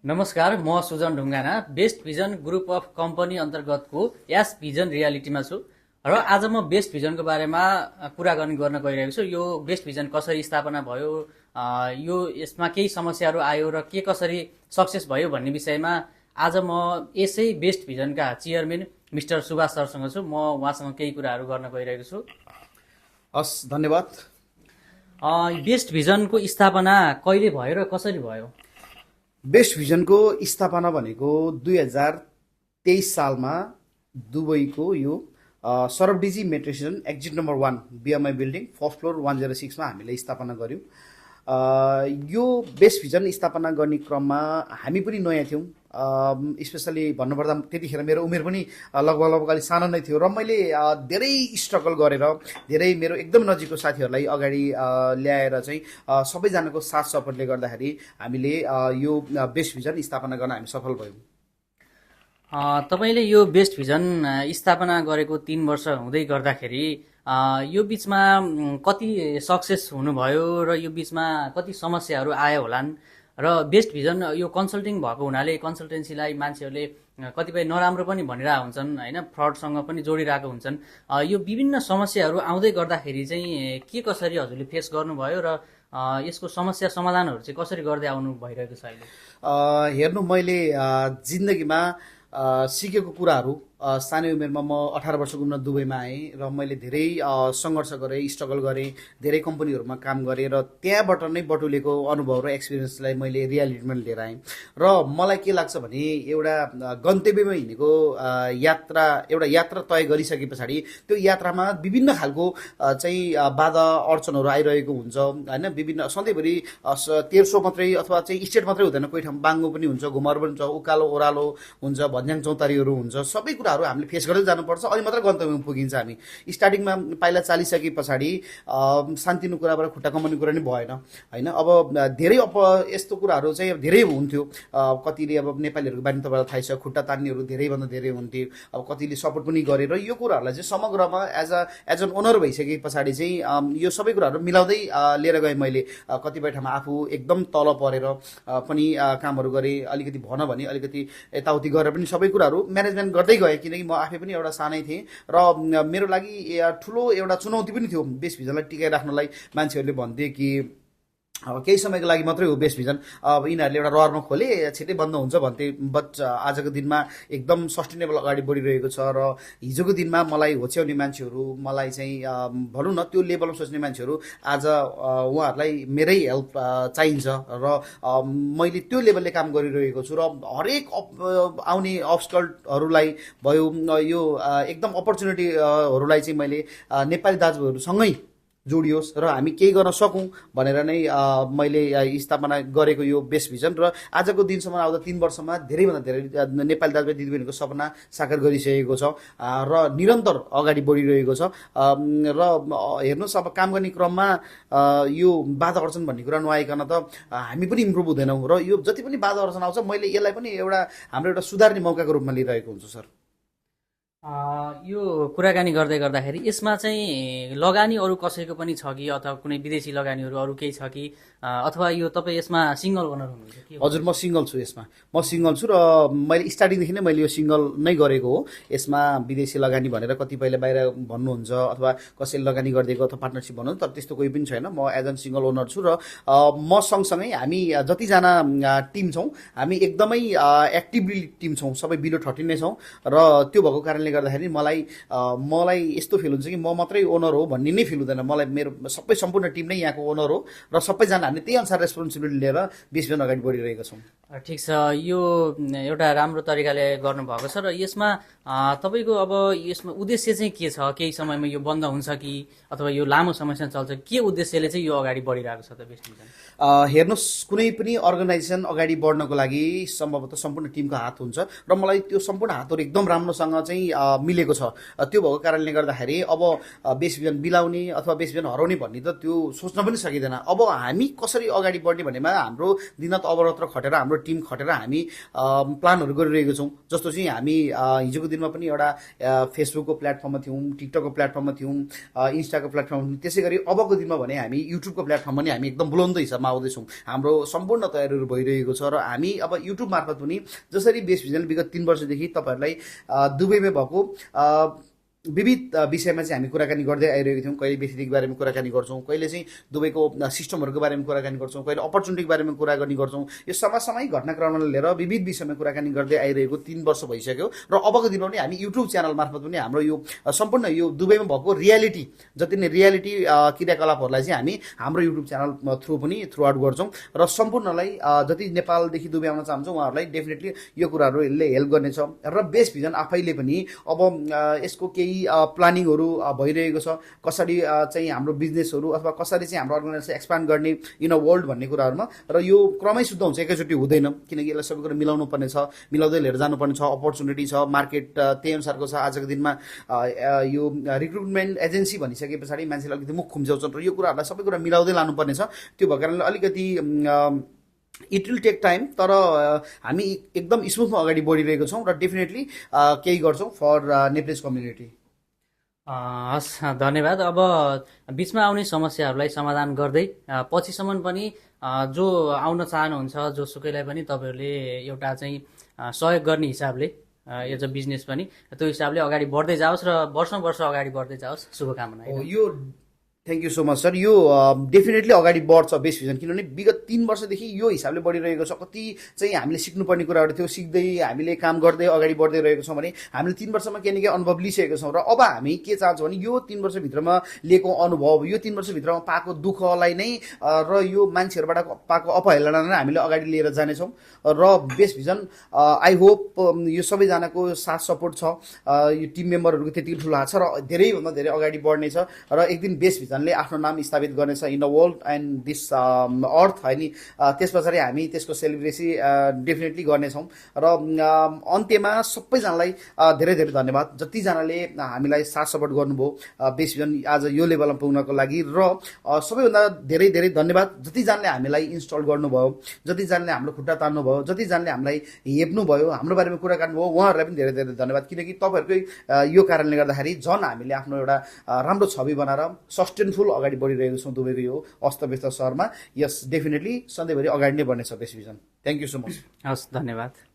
नमस्कार, म Sujan Dhungana best vision group of company अन्तर्गतको यास भिजन रियालिटीमा छु र आज म बेस्ट भिजनको बारेमा कुराकानी गर्न गइरहेको छु। यो बेस्ट भिजन कसरी स्थापना भयो, यो यसमा केही समस्याहरू आयो र के कसरी सक्सेस भयो भन्ने विषयमा आज म यसै बेस्ट भिजनका चेयरम्यान मिस्टर सुभाष सरसँग छु। म उहाँसँग केही कुराहरू गर्न गइरहेको छु। हस्, धन्यवाद। बेस्ट भिजनको स्थापना कहिले भयो र कसरी भयो? बेस्ट भिजनको स्थापना भनेको 2023 सालमा दुबईको यो सरबडिजी metro station exit number 1 BMI building first floor 106 मा हामीले स्थापना गर्यौं। यो बेस्ट भिजन स्थापना गर्ने क्रममा हामी पनि नयाँ थियौँ। स्पेसली भन्नुपर्दा त्यतिखेर मेरो उमेर पनि लगभग अलि सानो नै थियो र मैले धेरै स्ट्रगल गरेर धेरै मेरो एकदम नजिकको साथीहरूलाई अगाडि ल्याएर चाहिँ सबैजनाको साथ सपोर्टले गर्दाखेरि हामीले यो बेस्ट भिजन स्थापना गर्न हामी सफल भयौँ। तपाईँले यो बेस्ट भिजन स्थापना गरेको 3 वर्ष हुँदै गर्दाखेरि यो बिचमा कति सक्सेस हुनुभयो र यो बिचमा कति समस्याहरू आयो होलान् र बेस्ट भिजन यो कन्सल्टिङ भएको हुनाले कन्सल्टेन्सीलाई मान्छेहरूले कतिपय नराम्रो पनि भनिरहेको हुन्छन् होइन, फ्रडसँग पनि जोडिरहेको हुन्छन्। यो विभिन्न समस्याहरू आउँदै गर्दाखेरि चाहिँ के कसरी हजुरले फेस गर्नुभयो र यसको समस्या समाधानहरू चाहिँ कसरी गर्दै आउनु भइरहेको छ अहिले? हेर्नु, मैले जिन्दगीमा सिकेको कुराहरू सानै उमेरमा म 18 वर्षको उमेरमा दुबईमा आएँ र मैले धेरै सङ्घर्ष गरेँ, स्ट्रगल गरेँ, धेरै कम्पनीहरूमा काम गरेँ र त्यहाँबाट नै बटुलेको अनुभव र एक्सपिरियन्सलाई मैले रियालिटीमा लिएर आएँ। र मलाई के लाग्छ भने एउटा गन्तव्यमा हिँडेको एउटा यात्रा तय गरिसके पछाडि त्यो यात्रामा विभिन्न खालको चाहिँ बाधा अडचनहरू आइरहेको हुन्छ होइन। विभिन्न सधैँभरि तेर्सो मात्रै अथवा चाहिँ स्टेट मात्रै हुँदैन, कोही ठाउँ बाङ्गो पनि हुन्छ, घुमारो पनि हुन्छ, उकालो ओह्रालो हुन्छ, भन्ज्याङ चौतारीहरू हुन्छ। सबै कुराहरू हामीले फेस गर्दै जानुपर्छ, अनि मात्र गन्तव्यमा पुगिन्छ। हामी स्टार्टिङमा पाइला चालिसके पछाडि सानोतिनो कुराबाट खुट्टा कमाउने कुरा नै भएन होइन। अब धेरै यस्तो कुराहरू चाहिँ धेरै हुन्थ्यो। कतिले अब नेपालीहरूको बानी तपाईँलाई थाहै छ, खुट्टा तान्नेहरू धेरैभन्दा धेरै हुन्थे। अब कतिले सपोर्ट पनि गरे र यो कुराहरूलाई चाहिँ समग्रमा एज एन ओनर भइसके पछाडि चाहिँ यो सबै कुराहरू मिलाउँदै लिएर गएँ मैले। कतिपय ठाउँमा आफू एकदम तल परेर पनि कामहरू गरेँ, अलिकति भन भने अलिकति यताउति गरेर पनि सबै कुराहरू म्यानेजमेन्ट गर्दै गएँ, किनकि म आफै पनि एउटा सानै थिएँ र मेरो लागि ठुलो एउटा चुनौती पनि थियो बेस्ट भिजनलाई टिकाइराख्नलाई। मान्छेहरूले भन्थे कि केही समयको लागि मात्रै हो बेस्ट भिजन, अब यिनीहरूले एउटा रहरमा खोले छिटै बन्द हुन्छ भन्थे। बट आजको दिनमा एकदम सस्टेनेबल अगाडि बढिरहेको छ र हिजोको दिनमा मलाई होच्याउने मान्छेहरू, मलाई चाहिँ भनौँ न त्यो लेभलमा सोच्ने मान्छेहरू आज उहाँहरूलाई मेरै हेल्प चाहिन्छ र मैले त्यो लेभलले काम गरिरहेको छु। र हरेक आउने अब्स्टकलहरूलाई भयो, यो एकदम अपर्च्युनिटीहरूलाई चाहिँ मैले नेपाली दाजुभाइहरूसँगै जोडियोस् र हामी केही गर्न सकौँ भनेर नै मैले स्थापना गरेको यो बेस्ट भिजन। र आजको दिनसम्म आउँदा 3 वर्षमा धेरैभन्दा धेरै नेपाली दाजुभाइ दिदीबहिनीको सपना साकार गरिसकेको छ र निरन्तर अगाडि बढिरहेको छ। र हेर्नुहोस्, अब काम गर्ने क्रममा यो बाधा अर्चन भन्ने कुरा नआइकन त हामी पनि इम्प्रुभ हुँदैनौँ र यो जति पनि बाधा अर्चन आउँछ मैले यसलाई पनि हाम्रो एउटा सुधार्ने मौकाको रूपमा लिइरहेको हुन्छु सर। यो कुराकानी गर्दै गर्दाखेरि यसमा चाहिँ लगानी अरू कसैको पनि छ कि, अथवा कुनै विदेशी लगानीहरू अरू केही छ कि, अथवा यो तपाईँ यसमा सिङ्गल ओनर हुनुहुन्छ? हजुर, म सिङ्गल छु। यसमा म सिङ्गल छु र मैले स्टार्टिङदेखि नै मैले यो सिङ्गल नै गरेको हो। यसमा विदेशी लगानी भनेर कतिपयले बाहिर भन्नुहुन्छ अथवा कसैले लगानी गरिदिएको अथवा पार्टनरसिप भन्नुहुन्छ, तर त्यस्तो कोही पनि छैन। म एज एन सिङ्गल ओनर छु र म सँगसँगै हामी जतिजना टिम छौँ हामी एकदमै एक्टिभली टिम छौँ, सबै बिलो 30 नै छौँ। र त्यो भएको कारणले गर्दाखेरि मलाई यस्तो फिल हुन्छ कि म मात्रै ओनर हो भन्ने नै फिल हुँदैन। मलाई मेरो सबै सम्पूर्ण टिम नै यहाँको ओनर हो र सबैजना हामीले त्यही अनुसार रेस्पोन्सिबिलिटी लिएर बेस्ट भिजन अगाडि बढिरहेका छौँ। ठिक छ, यो एउटा राम्रो तरिकाले गर्नुभएको छ। र यसमा तपाईँको अब यसमा उद्देश्य चाहिँ के छ? केही समयमा यो बन्द हुन्छ कि अथवा यो लामो समयसम्म चल्छ? के उद्देश्यले चाहिँ यो अगाडि बढिरहेको छ त बेस्ट भिजन? हेर्नुहोस्, कुनै पनि अर्गनाइजेसन अगाडि बढ्नको लागि सम्भवतः सम्पूर्ण टिमको हात हुन्छ र मलाई त्यो सम्पूर्ण हातहरू एकदम राम्रोसँग चाहिँ मिलेको छ। त्यो भएको कारणले गर्दाखेरि अब बेस्ट भिजन बिलाउने अथवा बेस्ट भिजन हराउने भन्ने त त्यो सोच्न पनि सकिँदैन। अब हामी कसरी अगाडि बढ्ने भन्नेमा हाम्रो दिनरात अवरत खटेर हाम्रो हाम्रो टिम खटेर हामी प्लानहरू गरिरहेको छौँ। जस्तो चाहिँ हामी हिजोको दिनमा पनि एउटा फेसबुकको प्लेटफर्ममा थियौँ, टिकटकको प्लेटफर्ममा थियौँ, इन्स्टाको प्लेटफर्ममा थियौँ। त्यसै गरी अबको दिनमा भने हामी युट्युबको प्लेटफर्ममा पनि हामी एकदम बुलन्द हिसाबमा आउँदैछौँ। हाम्रो सम्पूर्ण तयारीहरू भइरहेको छ र हामी अब युट्युब मार्फत पनि जसरी बेस्ट भिजनले विगत 3 वर्षदेखि तपाईँहरूलाई दुबईमा भएको विविध विषयमा चाहिँ हामी कुराकानी गर्दै आइरहेको थियौँ। कहिले बेसिकको बारेमा कुराकानी गर्छौँ, कहिले चाहिँ दुबईको सिस्टमहरूको बारेमा कुराकानी गर्छौँ, कहिले अपर्च्युनिटीको बारेमा कुराकानी गर्छौँ। यो समसामयिक घटनाक्रमलाई लिएर विविध विषयमा कुराकानी गर्दै आइरहेको 3 वर्ष भइसक्यो र अबको दिनमा पनि हामी युट्युब च्यानल मार्फत पनि हाम्रो यो सम्पूर्ण यो दुबईमा भएको रियालिटी जति नै रियालिटी क्रियाकलापहरूलाई चाहिँ हामी हाम्रो युट्युब च्यानल थ्रु पनि थ्रु आउट गर्छौँ र सम्पूर्णलाई जति नेपालदेखि दुबई आउन चाहन्छौँ उहाँहरूलाई डेफिनेटली यो कुराहरूले हेल्प गर्नेछ। र बेस्ट भिजन आफैले पनि अब यसको केही प्लानिङहरू भइरहेको छ, कसरी चाहिँ हाम्रो बिजनेसहरू अथवा कसरी चाहिँ हाम्रो अर्गनाइजेसन एक्सपान्ड गर्ने इन अ वर्ल्ड भन्ने कुराहरूमा। र यो क्रमै शुद्ध हुन्छ, एकैचोटि हुँदैन, किनकि यसलाई सबै कुरा मिलाउनु पर्ने छ, मिलाउँदै लिएर जानुपर्ने छ। अपर्च्युनिटी छ, मार्केट त्यही अनुसारको छ। आजको दिनमा यो रिक्रुटमेन्ट एजेन्सी भनिसके पछाडि मान्छेले अलिकति मुख खुम्च्याउँछन् र यो कुराहरूलाई सबै कुरा मिलाउँदै लानुपर्ने छ। त्यो भएको कारणले अलिकति इट विल टेक टाइम, तर हामी एकदम स्मुथमा अगाडि बढिरहेको छौँ र डेफिनेटली केही गर्छौँ फर नेप्लिज कम्युनिटी। हस्, धन्यवाद। अब बिचमा आउने समस्याहरूलाई समाधान गर्दै पछिसम्म पनि जो आउन चाहनुहुन्छ जोसुकैलाई पनि तपाईँहरूले एउटा चाहिँ सहयोग गर्ने हिसाबले एज अ बिजनेस पनि त्यो हिसाबले अगाडि बढ्दै जाओस् र वर्षौँ वर्ष अगाडि बढ्दै जाओस्। शुभकामना। यो thank you so much sir. यो डेफिनेटली अगाडि बढ्छ बेस्ट भिजन, किनभने विगत 3 वर्षदेखि यो हिसाबले बढिरहेको छ। कति चाहिँ हामीले सिक्नुपर्ने कुराहरू थियो, सिक्दै हामीले काम गर्दै अगाडि बढ्दै रहेको छौँ भने हामीले 3 वर्षमा केही न केही अनुभव लिइसकेको छौँ। र अब हामी के चाहन्छौँ भने यो 3 वर्षभित्रमा लिएको अनुभव, यो 3 वर्षभित्रमा पाएको दुःखलाई नै र यो मान्छेहरूबाट पाएको अपहेलना नै हामीले अगाडि लिएर जानेछौँ। र बेस्ट भिजन आई होप यो सबैजनाको साथ सपोर्ट छ, यो टिम मेम्बरहरूको त्यति ठुलो हात छ र धेरैभन्दा धेरै अगाडि बढ्नेछ र एक दिन बेस्ट भिजन आफ्नो नाम स्थापित गर्नेछ in the world and this earth है नि। त्यस पछाडि हामी त्यसको सेलिब्रेसी डेफिनेटली गर्नेछौँ। र अन्त्यमा सबैजनालाई धेरै धेरै धन्यवाद, जतिजनाले हामीलाई साथ सपोर्ट गर्नुभयो बेस्ट भिजन आज यो लेभलमा पुग्नको लागि। र सबैभन्दा धेरै धेरै धन्यवाद जतिजनाले हामीलाई इन्स्टल गर्नुभयो, जतिजनाले हाम्रो खुट्टा तान्नुभयो, जतिजनाले हामीलाई हेप्नुभयो, हाम्रो बारेमा कुरा गर्नुभयो, उहाँहरूलाई पनि धेरै धेरै धन्यवाद। किनकि तपाईँहरूकै यो कारणले गर्दाखेरि झन् हामीले आफ्नो एउटा राम्रो छवि बनाएर सस्टेनफुल अगाडि बढिरहेको छौँ दुबईको यो अस्तव्यस्त सहरमा। यस डेफिनेटली सधैँभरि अगाडि नै बढ्नेछ best vision. Thank you so much. हस्, धन्यवाद।